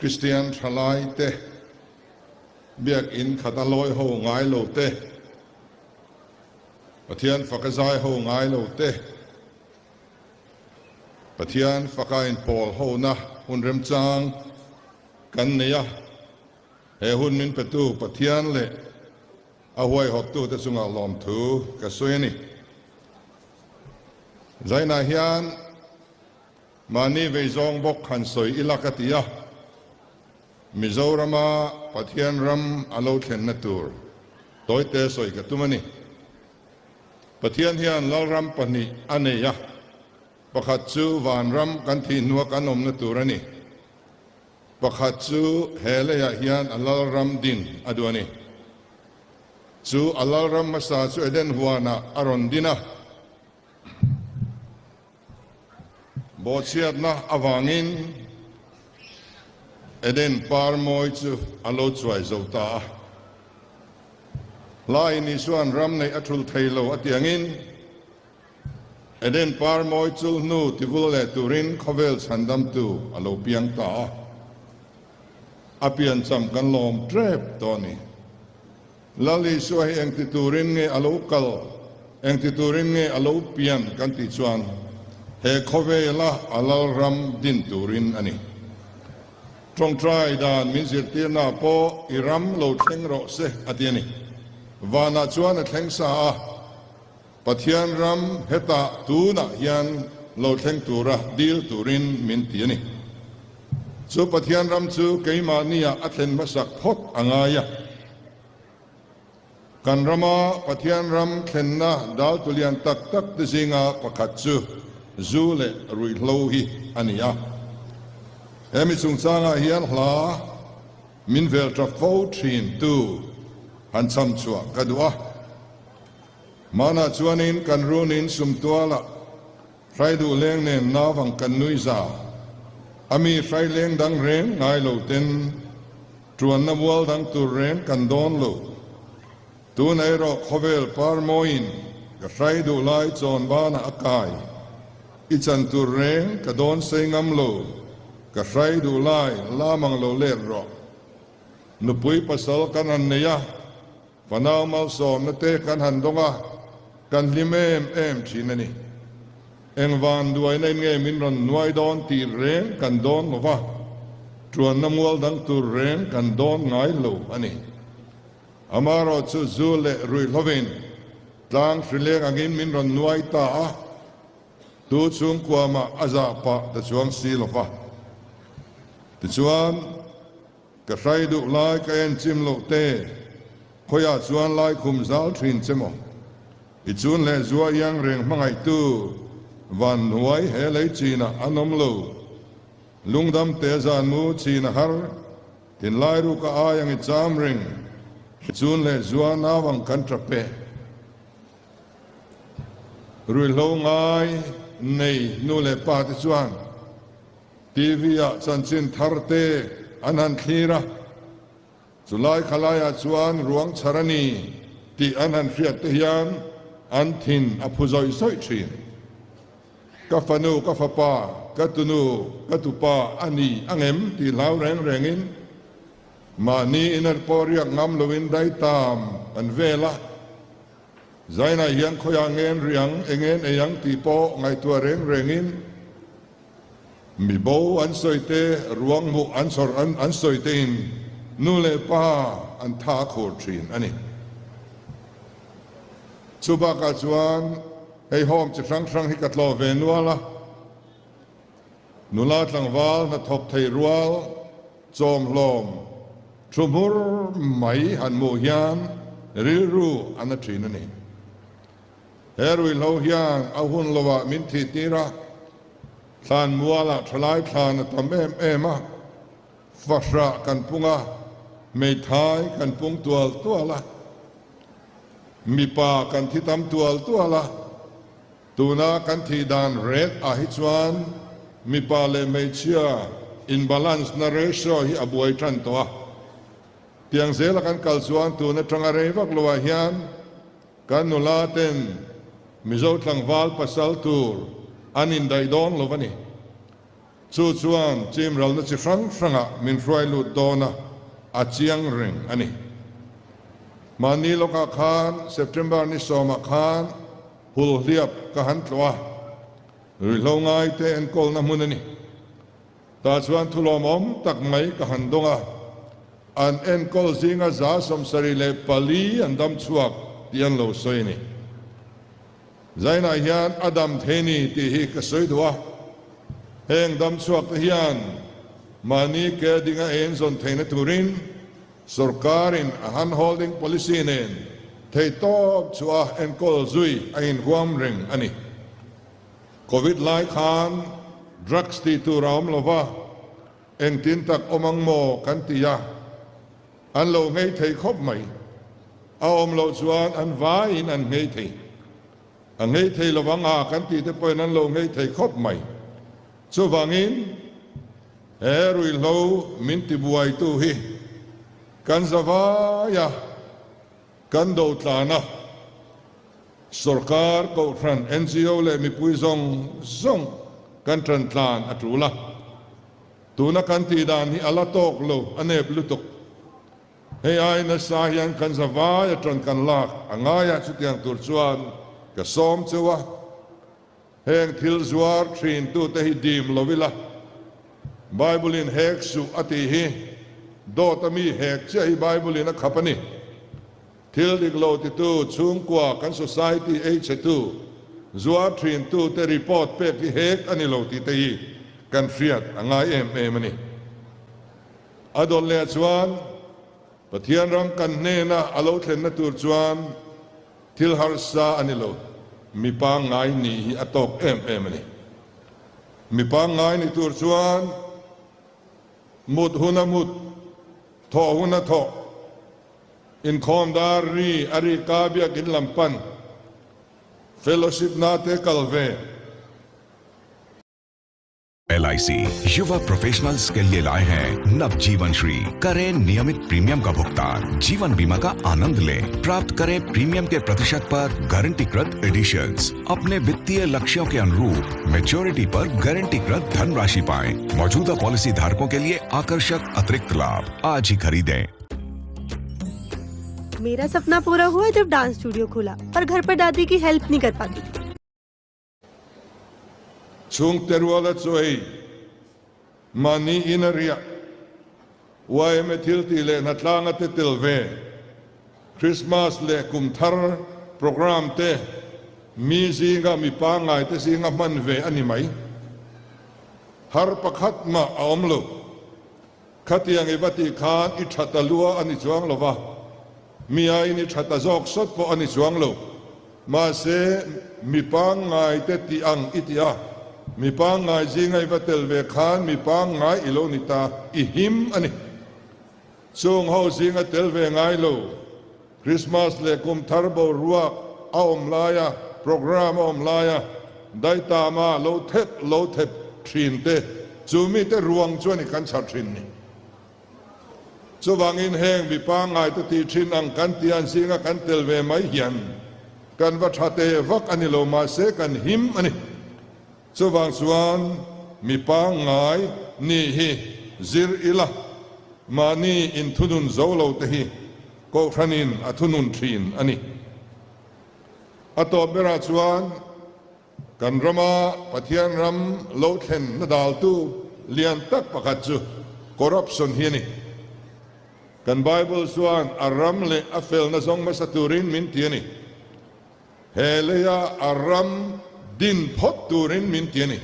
Kristian thalai te, Biakinn khata lawi ho ngai lo te, Pathian faka zai ho ngai lo te, Pathian faka inpawl hona hun remchang kan nei a, he hun min petu Pathian leh a huaihawttute chungah lawmthu ka sawi a ni. Zainah hian mahni vei zawng bawk han sawi ila ka ti a, Mizorama Pathian ram a lo thlenna tur tawite sawi ka tum a ni. Pathian hian Lalram pahnih a nei a, pakhat chu vanram kan thih hnua kan awmna tur a ni. Pakhat chu he leiah hian a Lalram din a duh a ni. Chu a Lalram hmasa chu Eden huanah a rawn din a. Bawhchhiatna avangin Eden par mawi chu a lo chuai zo ta a. Hlai ni chuan ram neih a thul thei lo a tiangin Eden par mawi chul hnu tivul leh turin khawvel chhandamtu a lo piang ta a. A piancham kan lawm tep tawh a ni. Lal Isua hi engti turin nge a lo kal, engti turin nge a lo pian kan tih chuan he khawvela a Lalram din turin a ni. Tawngtai dan min zirtirna pawh i ram lo thleng rawh se a ti a ni. Vanah chuan a thleng sa a, Pathian ram hetah tunah hian lo thleng tura dil turin min ti a ni. Chu Pathian ram chu keimahniah a thlen hmasak phawt a ngai a. Kan rama Pathian ram thlenna daltu lian tak tak te zinga pakhat chu zu leh ruihhlo hi a ni a. He mi chungchangah hian hla min vel tap fo thin tu han cham chhuah ka duh a. Hmanah chuanin kan runin sumtualah hrai duh leng nen nauvang kan nui za. A mi hrai leng dang reng ngai lo ten tuanna mual dang tur reng kan dawn lo. Tuna erawh khawvel par mawiin ka hrai duh lai chawn banah a kai. I chan tur reng ka dawn sei ngam lo. Ka hrai duh lai lamang lo let rawh. Nupui pasal kan han nei a. Fanau malsawmna te kan han dawng a, kan hlim em em thin a ni. Engvan duaina in nge min rawn nuai dawn tih reng kan dawn lo va, tuanna mual dang tur reng kan dawn ngai lo a ni. Amaherawh chu zu leh ruihhlovin tlang hrileng angin min rawn nuai ta a, tu chhungkua mah a zah pah ta chuang si lo va. Tichuan. Ka hrai duh lai ka en chim loh te, khawiah chuan lai khum zal thin che maw? I chun leh zua iang reng hmangaihtu van hnuai he lei chinah an awm lo. Lungdam te zan mu chin a har, thinlai ruka ai ang i cham reng, i chun leh zua nau ang kan tap e. Ruihhlo ngai nei nu leh pa te chuan. TV ah chanchin thar te an han thlir a, chulai khalaiah chuan ruang chhar a ni tih an han hriat te hian an thin a phu zawih zawih thin. Ka fanu, ka fapa, ka tunu, ka tupa a ni angem tih hlau reng rengin mahni ina pawh riak ngam loin daitam an vel a, Zainah hian khawiah ngen riang engen ei ang tih pawh ngaihtuah reng rengin Mi bo an sawi te, ruang hmuh an sawr an sawi tein nu leh pa an tha a khur thin a ni. Chu bakah chuan hei home chi hrang hrang hi ka tlawh ve nual a, nula tlangval hnathawk thei rual chawmhlawm thu hmur mai han hmuh hian rilru a na thin a ni. He ruihhlo hian a hun lovah min thih tir a, thlan mualah thalai thlan a tam em em a, fahrah kan pung a, hmeithai kan pung tual tual a, mipa kan thi tam tual tual a, tuna kan thih dan ret ah hi chuan mipa leh hmeichhia in balance na ratio hi a buai tan tawh a, tiang zela kan kal chuan tun atanga rei vak lo ah hian Kan nula ten Mizo tlangval pasal tur an indaih dawn lo a ni. Chu chuan chimralna chi hrang hrangah min hruai lut dawn a, a chiang reng a ni. Mahni lawkah khan September ni sawmah khan Hulhliap ka han tlawh a, ruihhlo ngaite enkawlna hmun a ni. Tah chuan thulawmawm tak mai ka han dawng a, an enkawl zinga 74 an dam chhuak tih an lo sawi a ni. Zainah hian a dam thei ni tih hi ka sawi duh a, heng dam chhuak te hian mahni ke dinga en zawn theihna turin sorkarin a hand holding policy nen theihtawp chhuah a enkawl zui a inhuam reng a ni. Covid lai khan drugs tih tur a awm lo va, engtin tak awm ang maw kan ti a, an lo nghei thei khawp mai. A awm loh chuan an vaiin an nghei thei. A nghei thei lo vang a kan tih te pawhin an lo nghei thei khawp mai. Chuvangin he ruihhlo min tibuaitu hi kan za vai a, kan do tlan a, Sorkar, Kohhran, NGO leh mipui zawng zawng kan tan tlan a tul a. Tuna kan tih dan hi a la tawk lo, a nep lutuk. Hei ai nasa hian kan za vai atang kan lak a ngai a, chutiang tur chuan ka sawm cheu a. Heng thil zuar thin tute hi dim lo ila, Bible in hek suh a tih hi dawt a mi hek chiah hi Bible in a khap a ni. Thil dik lo titu chhungkua kan society ei chhetu zuar thin tute report pek hi hek a ni lo tih te hi kan hriat a ngai em em a ni. A dawt leh chuan Pathian ram kan hnena a lo thlenna tur chuan Thil harsa a ni lo, mi pangngai nih hi a tawk em em a ni. Mi pangngai ni tur chuan mut hun a mut, thawh hun a thawh, inkhawm dar ri a ri ka biakin lam pan, fellowship na te kal ve. L I सी युवा प्रोफेशनल्स के लिए लाए हैं नव जीवन श्री करें नियमित प्रीमियम का भुगतान जीवन बीमा का आनंद लें प्राप्त करें प्रीमियम के प्रतिशत पर गारंटीकृत एडिशंस अपने वित्तीय लक्ष्यों के अनुरूप मैच्योरिटी पर गारंटीकृत धनराशि पाएं मौजूदा पॉलिसी धारकों के लिए आकर्षक अतिरिक्त लाभ आज ही खरीदें मेरा सपना पूरा हुआ जब डांस स्टूडियो खोला पर घर पर दादी की हेल्प नहीं कर पाती थी Chhungte ruala chu ei mahni in a riah, yma thil tih leh hnatlanga te tel ve, Christmas leh kum thar programme te mi zinga mi pangngai te zinga hman ve a ni mai. Har pakhat mah a awm lo. Khatiang i va tih khan i tha ta lua a ni chuang lo va, mi aiin i tha ta zawk sawt pawh a ni chuang lo. Mahse, mi pangngai te tih ang i ti a, mi pangngai zinga i va tel ve khan mi pangngai i lo ni ta, i him a ni. Chung ho zinga tel ve ngai lo, Krismas leh kum thar boruak a awm laia, programme a awm laia daitama lo thep lo thep thin te, chu mite ruang chuan i kan chhar thin ni. Chuvangin heng mi pangngai te tih thin ang kan tih an zinga kan tel ve mai hian kan va tha te vak a ni lo mahse kan him a ni. Chuvang chuan mi pangngai nih hi zir ila mahni inthunun zo lo te hi Kohhranin a thunun thin a ni. A tawp berah chuan Kan rama Pathian ram lo thlen na daltu lian tak pakhat chu corruption hi a ni. Kan Bible chuan a ram leh a felna zawng hmasa turin min ti a ni. He leia a ram din phawt turin min ti a ni.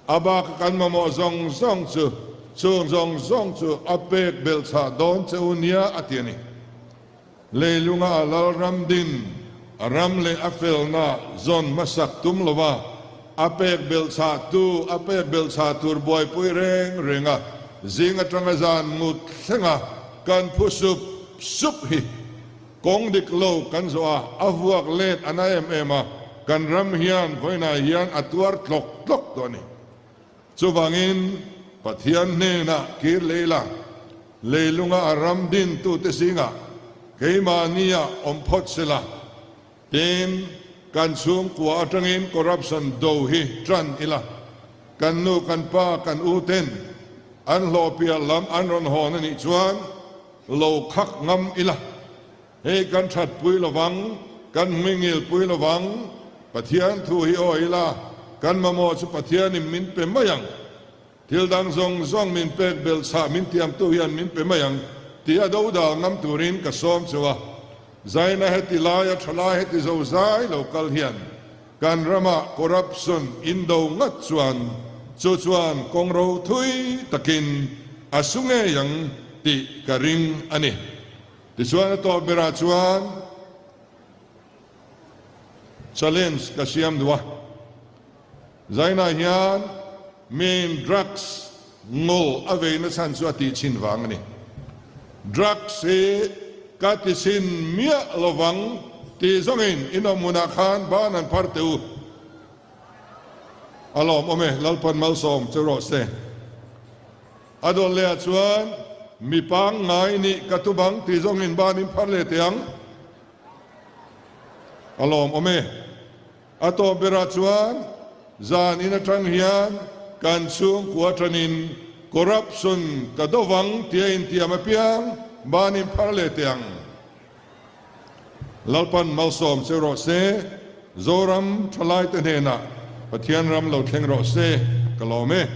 A baka kan mamawh zawng zawng chu chung zawng zawng chu a pek belhchhah dawn che u nia a ti a ni. Leilunga a lalram din, a ram leh a felna zawn hmasak tum lova a pek belhchhahtu, a pek belhchhah tur buaipui reng reng a, zing atanga zan ngut thlenga kan phu sup sup hi kawng dik lo kan zawh a, a vuak let a na em em a, kan ram hian vawiinah hian a tuar tlawk tlawk tawh a ni. Chuvangin Pathian hnenah kir leh ila, leilunga a ram dintute zingah keimahnia awm phawt sela, tin, kan chhungkua atangin corruption do hi tan ila. Kan nu, kan pa, kan u ten an hlawh piah lam an rawn hawn a nih chuan lo khak ngam ila. Hei kan that pui lovang, kan hmingil pui lovang, Pathian thu hi aw ila, kan mamawh chu Pathianin min pe mai ang. Thil dang zawng zawng min pek belh chhah min tiamtu hian min pe mai ang tih a dodal ngam turin ka sawm cheu a. Zaina heti laia thalai heti zo zai lo kal hian kan ramah corruption indo ngat chuan chu chuan kawng ro thui takin a su ngei ang tih ka ring a ni. Tichuan a tawp berah chuan challenge ka siam duh a. Zainah hian miin drugs ngaw a veina chhan chu a tih chhin vang a ni. Drugs hi ka ti chhin miah lovang tih zawngin in awm hunah khan ban an phar teh u. A lawmawm e, Lalpan malsawm che rawh se. A dawn leh ah chuan mi pangngai nih ka tum ang tih zawngin ban in phar leh teh ang. A lawmawm e. A tawp berah chuan zan in atang hian kan chhungkua tanin corruption ka do vang tia intiam apiang ban in phar leh teh ang. Lalpan malsawm che rawh se, Zoram thalaite hnenah Pathian ram lo thleng rawh se, ka lawm e.